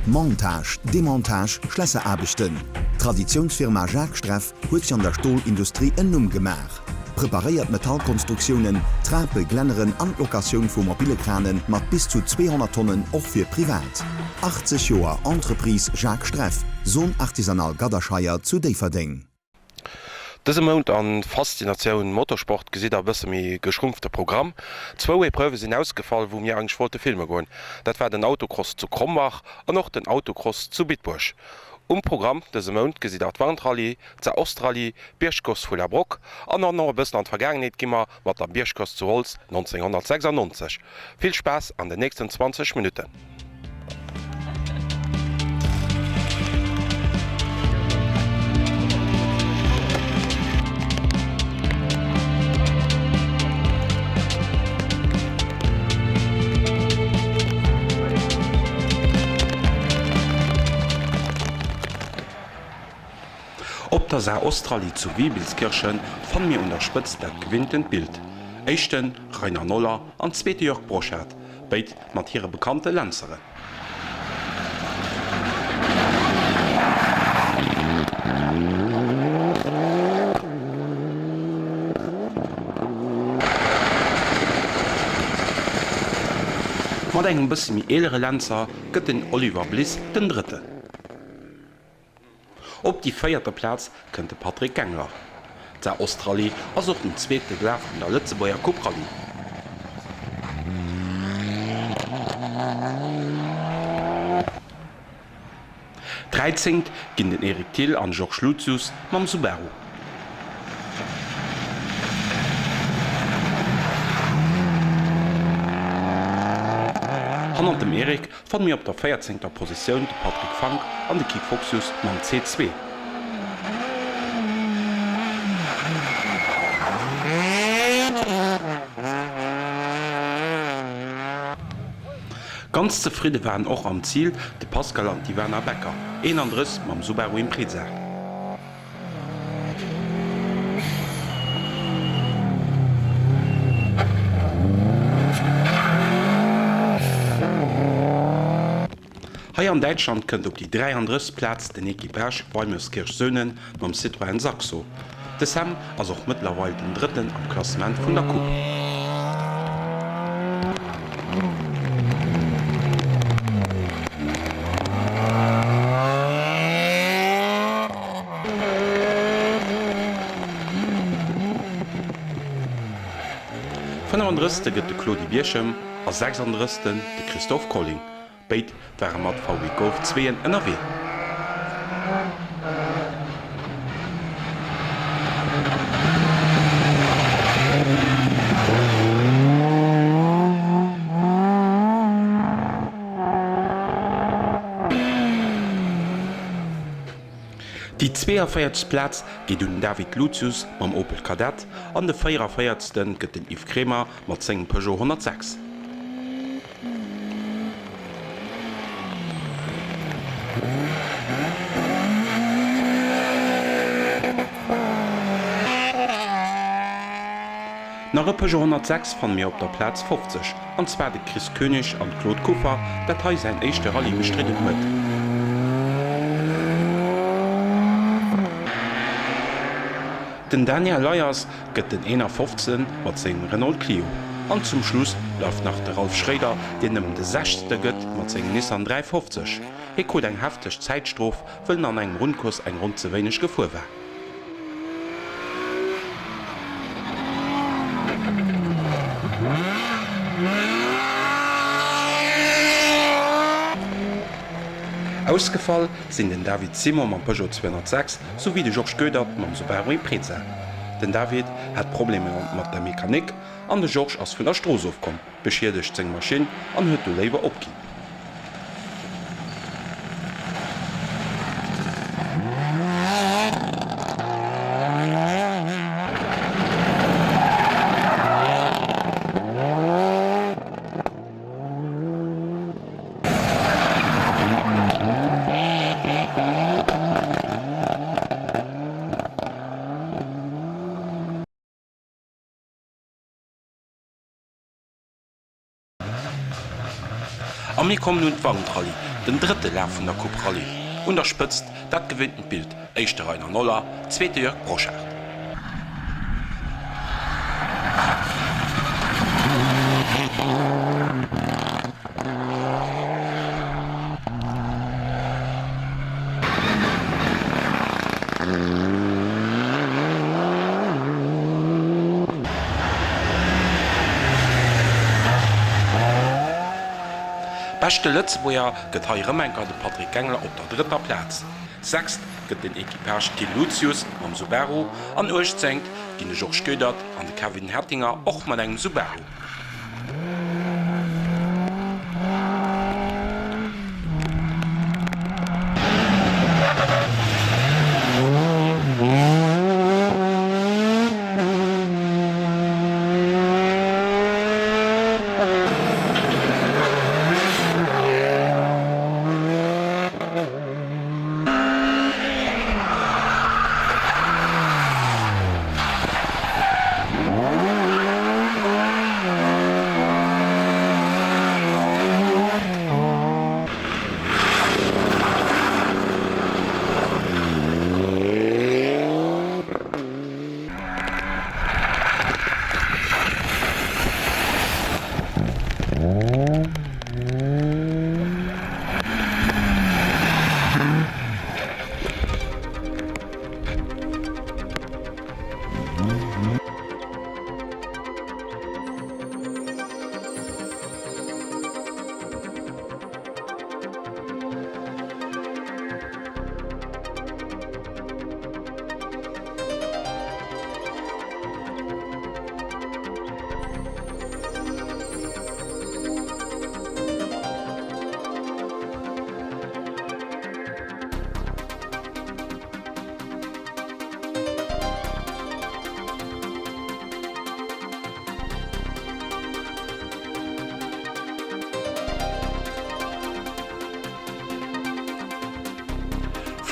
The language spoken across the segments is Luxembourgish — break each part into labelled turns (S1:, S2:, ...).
S1: Montage, Demontage, Schlässeraarbechten. D'Traditiounsfirma Jacques Streff huet sech an der Stolindustrie en Numm gemaach. Preparéiert Metallkonstruktiounen, Trape, Glänneren an d'Locatioun vu mobile Krane mat bis zu 200 Tonnen och fir privat. 80 Joer Entreprise Jacques Streff, Zone Artisanale Gadderscheier zu Déifferdeng.
S2: Dëse Mount an Faszinatioun Motorsport gesitt der e bësse méi geschrumpfte Programm. Zwou Epreuve sinn ausgefall wou mir eigentlech wollte filme goen. Dat war den Autocross zu Krombach an och den Autocross zu Bitburg. Um Programm dëse Mount gesitt der d'Wand-Rallye, d'Saar-Ost-Rallye, d'Biergcourse vu Labrocq an och nach e bëssen an d'Vergaangenheet gi mer mat der Biergcourse zu Wolz 1996. Vill Spaass an den nächsten 20 Minutten! Op der Saar-Ost-Rallye zu Wiebelskirchen fanne mir un der Spëtzt dat gewinntent Bild. Éischten Rainer Noller an zweete Jörg Brochard, béid mat hire bekannte Lanceren. Mat engem bësse méi eelere Lancer gëtt den Oliver Bliss den Drëtten. Op déi véierte Plaz kënnt de Patrick Gengler. D'Saar-Ost-Rallye ass och den zweete Laf vun der Lëtzebuerger Coupe Rallye. Dräizéngt ginn den Eric Thill an Georges Lucius mam Subaru. Hannert dem Eric Fanne mir op der véierzéngter Positioun de Patrick Fank an de Kik Foxius mam C2. Ganz zefridde waren och am Zil de Pascal an d'Ivana Becker, 31, mam Subaru Impreza. Hei an Däitschland kënnt op déi 33. Plaz den Equipage Weimerskirch-Söhne mam Citroën Saxo. De Sam ass och mëttlerweil den Drëtten am Klassement vun der Coupe. Fënnefandrësste gëtt de Claudy Bierchem a sechsandrëssten de Christophe Colling. Béid ware mat VW Golf zweeën ënnerwee. Déi 42. Plaz geet un den David Lucius mam Opel Kadett an de 44. gëtt den Yves Kremer mat sengem Peugeot 106. Nach e Peugeot 106 fanne mir op der Plaz 50, an zwar de Chris Koenig an d'Claude Kuffer, dat hei säin éischte Rallye bestridden huet. Den Daniel Leyers gëtt den 51. Mat sengem Renault Clio. An zum Schluss bleift nach de Ralph Schréider, deen nëmmen de Sechste gëtt mat sengem Nissan 350. Hie krut eng hefteg Zäitstrof, wëll en an engem Rundkurs eng Ronn ze wéineg gefuer war. Ausgefall sinn den David Simon mam Peugeot 206 souwéi de Georges Goedert mam Subaru Impreza. Den David hat Problemer mat der Mechanik an de Georges ass vun der Strooss ofkomm, beschiedegt seng Maschinn an huet du léiwer opginn. A mir kommen un d'Wand-Rallye. Den drëtte Laf vun der Coupe Rallye. Un der Spëtzt dat gewinntent Bild, éischte Rainer Noller, zweete Jörg Brochard. Beschte Lëtzebuerger gëtt hei rëm enker de Patrick Gengler op der drëtter Plaz. Sechst gëtt den Equipage Thill Lucius mam Subaru an uechtzéngt ginn de Georges Goedert an de Kevin Hettinger och mat engem Subaru.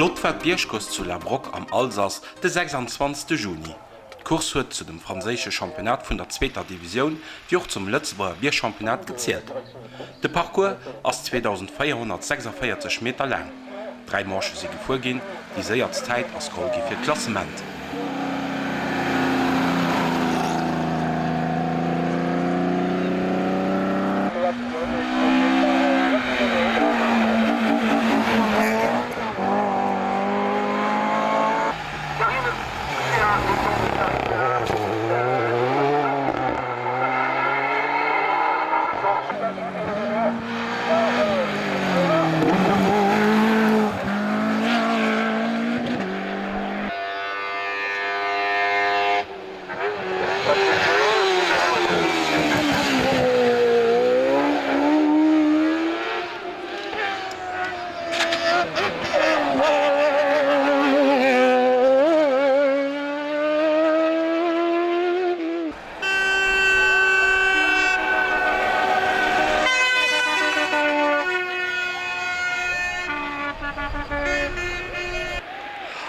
S2: Flott war d'Biergcourse zu La Broque am Alsace de 26 Juni. D'Course huet zu dem franséische Championnat vun der zweeter Divisioun wéi och zum Lëtzebuerger Biergchampionnat gezielt. De Parcours ass 2.446 Meter laang. 3 Manchë si gefuer ginn, déi séierst Zäit ass geholl gi fir d'Klassement.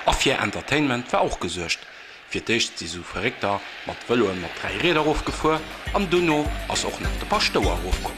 S2: A fir Entertainment war och gesuergt. Fir d'éischt si sou Verréckter mat Vëloen mat 3 Rieder erofgefuer an dono ass och nach de Paschtouer erofkomm.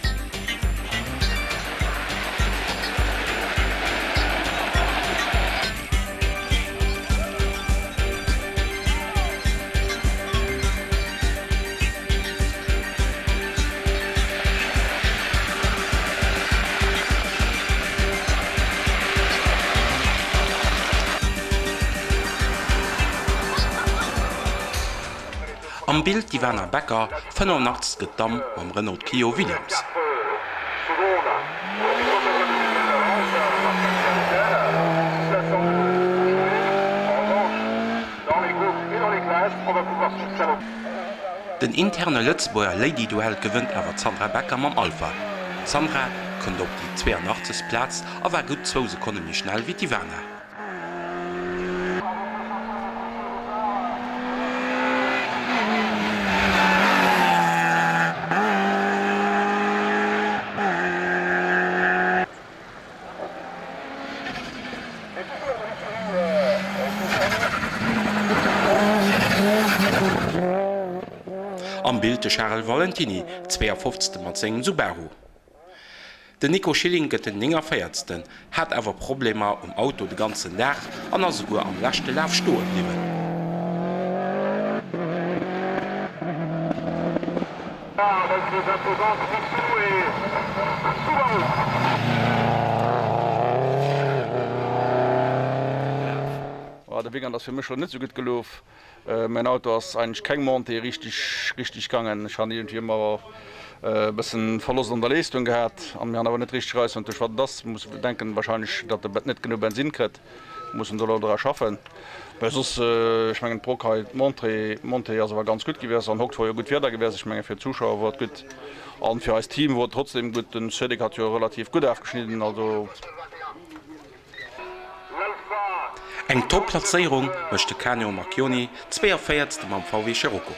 S2: Am Bild d'Ivana Becker, 85 gëtt Damm mam Renault Clio Williams. Den interne Lëtzebuerger Lady-Duell gewënnt awer d'Sandra Becker mam Alfa. D'Sandra kënnt op déi 82. Plaz a war gutt zwou Sekonne méi schnell wéi d'Ivana. Am Bild de Charel Valentiny, 52. Mat sengem Subaru. Den Nico Schilling gëtt den 49. Hat awer Problemer um Auto de ganzen Dag an ass esouguer am leschte Laf stoe bliwwen.
S3: De Weekend ass fir mech lo net sou gutt geloof. Mäin Auto ass eigentlech keng Montée richteg richteg gangen. Ech han iergendwéi ëmmer e bëssen Verlost an der Leestung gehat an mir han awer net richteg erausfonnt duerch wat et ass. Muss denken wahrscheinlech datt e net genuch Bensin kritt. Mussen do elo dra schaffen. Mä soss ech mengen d'Brock hei d'Montrée d'Montée ass awer ganz gutt gewiescht an hokt wor jo gutt Wieder gewiescht. Ech mengen fir d'Zuschauer wor et gutt an fir eist Team wor et trotzdem gutt. Den Cédric hat jo relativ gutt afgeschnidden also.
S2: Eng Top-Platzéierung mécht de Canio Marchioni, 42. Mam VW Scirocco.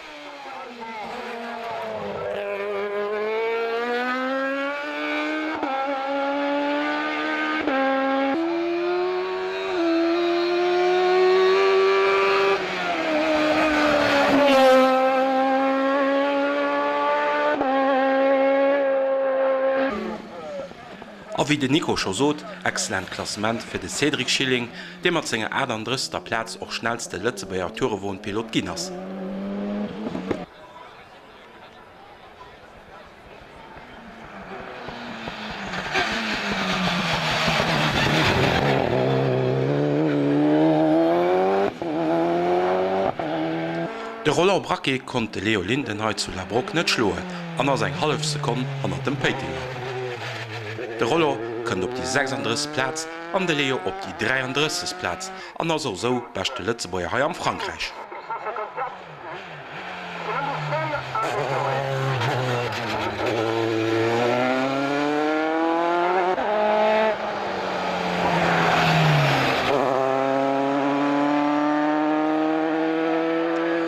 S2: A wéi den Nico scho sot, excellent Klassement fir de Cédric Schilling, dee mat senger 38. Plaz och schnellste Lëtzebuerger Tourewon-Pilot ginn ass. De Roland Braquet konnt de Leo Linden hei zu La Broque net schloen an ass eng hallef Sekonn hannert dem Péitenger. De Rollo kënnt op déi 36. Plaz an de Leo op déi 33. Plaz an ass och esou beschte Lëtzebuerger hei am Frankräich.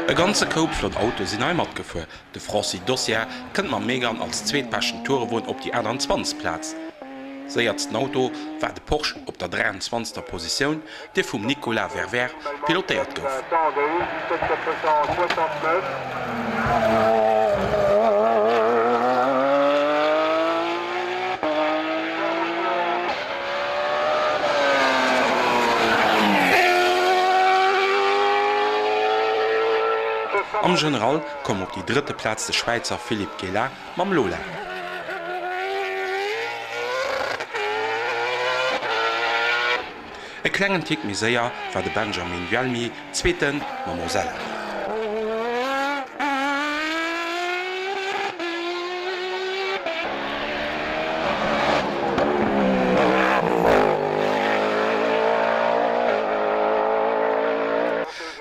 S2: E ganze Koup flott Autoe sinn hei matgefuer. De Francis Dossier kënnt mam Mégane als zweetbeschten Tourewon op déi 28. Plaz. Séiertsten Auto war de Porsche op der 23. Positioun, dee vum Nicolas Ververt pilotéiert gouf. Am General koum op déi drëtte Plaz de Schwäizer Philippe Gela mam Lola. E klengen Tick méi séier war de Benjamin Vialmi Zweete mam Osella.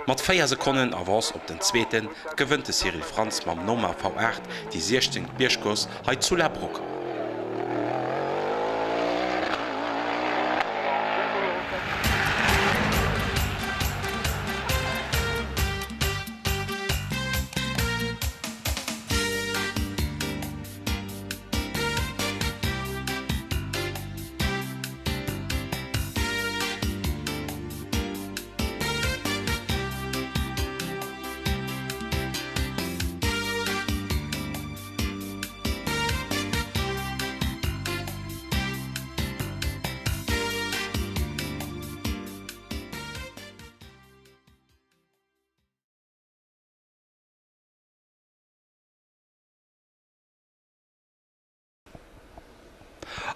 S2: Mat 4 Sekonnen Avance op den Zweete gewënnt de Cyril Frantz mam Norma V8 déi 16. Biergcourse hei zu La Broque.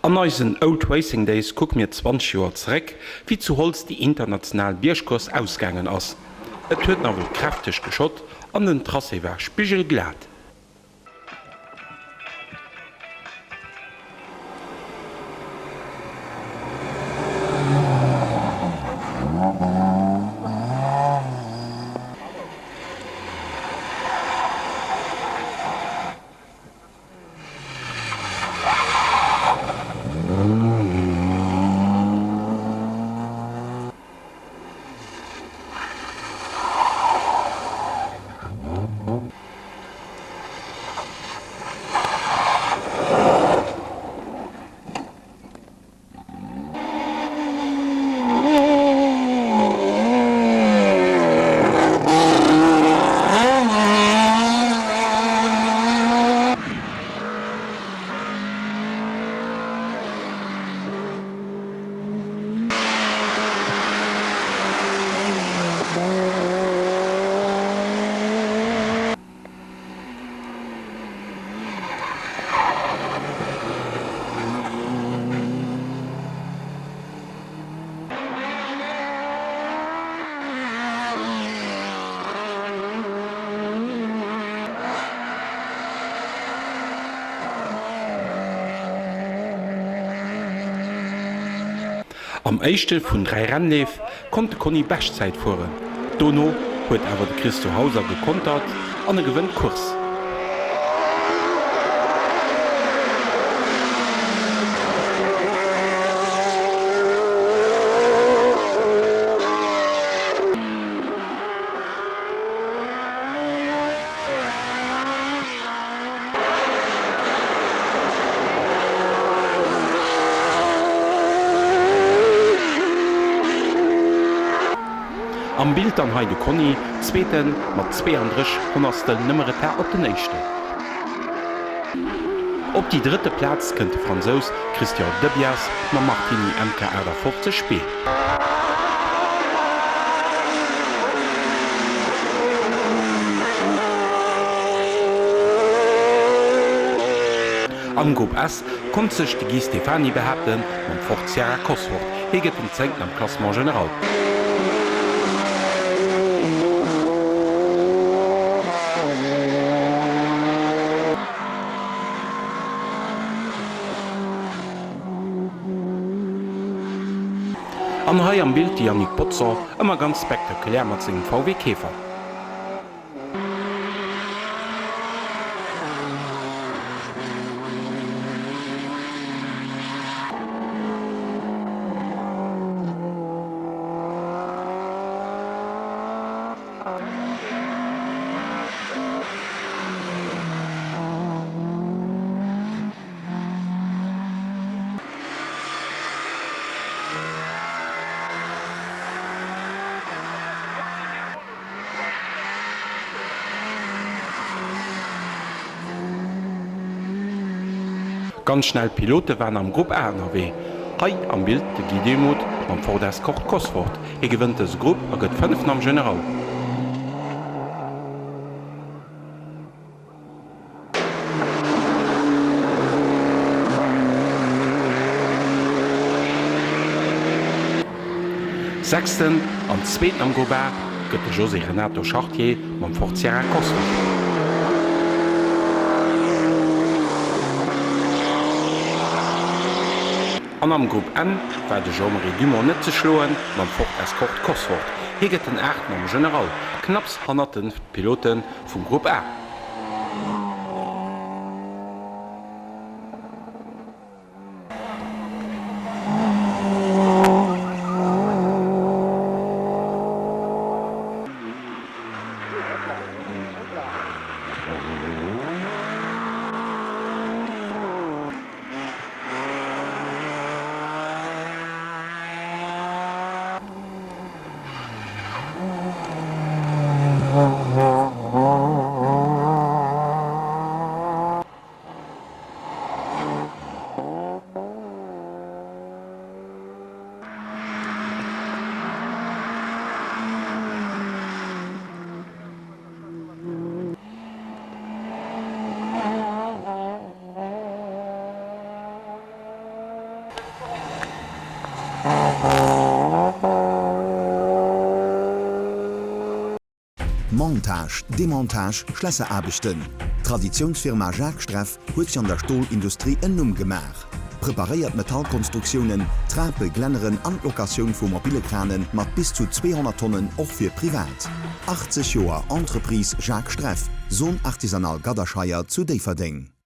S2: An eisen Old Racing Days kucke mir 20 Joer zeréck, wéi zu Holz déi international Biergcourse ausgaangen ass. Et huet nawell kräfteg geschott an den Tracé war spigelglat. Am éischte vun 3 Rennleef konnt de Conny Beschtzäit fueren, dono huet awer de Christo Hauser gekontert an e gewënnt d'Course. Am Bild dann hei de Conny, Zweeten mat 32 Honnerstel nëmme Retard op den Éischten. Op déi drëtte Plaz kënnt de Fransous Christian Debias mam Martini MK 58 B. Am Grupp S konnt sech de Guy Stefani behaapte mam Ford Sierra Cosworth. Hie gëtt den Zéngten am Classement general. An hei am Bild de Yannick Bozon, ëmmer ganz spektakulär mat sengem VW Käfer. Ganz schnell Pilote waren am Grupp A ënnerwee. Hei am Bild de Guy Demuth mam Ford Escort Cosworth. Hie gewënnt dëse Grupp a gëtt Fënneften am General. Sechsten an Zweeten am Grupp A gëtt de José Renato Chartier mam Ford Sierra Cosworth. An am Grupp N war de Jean-Marie Dumont net ze schloen mam Ford Escort Cosworth. Hie gëtt den Aachten am General, knapps hannert de Pilote vum Grupp A.
S1: Montage, Demontage, Schlässeraarbechten, D'Traditiounsfirma Jacques Streff huet sech an der Stolindustrie en Numm gemaach. Preparéiert Metallkonstruktiounen, Trape, Glänneren an d'Locatioun vu mobile Krane mat bis zu 200 Tonnen och fir privat. 80 Joer Entreprise Jacques Streff, Zone Artisanale Gadderscheier zu Déifferdeng.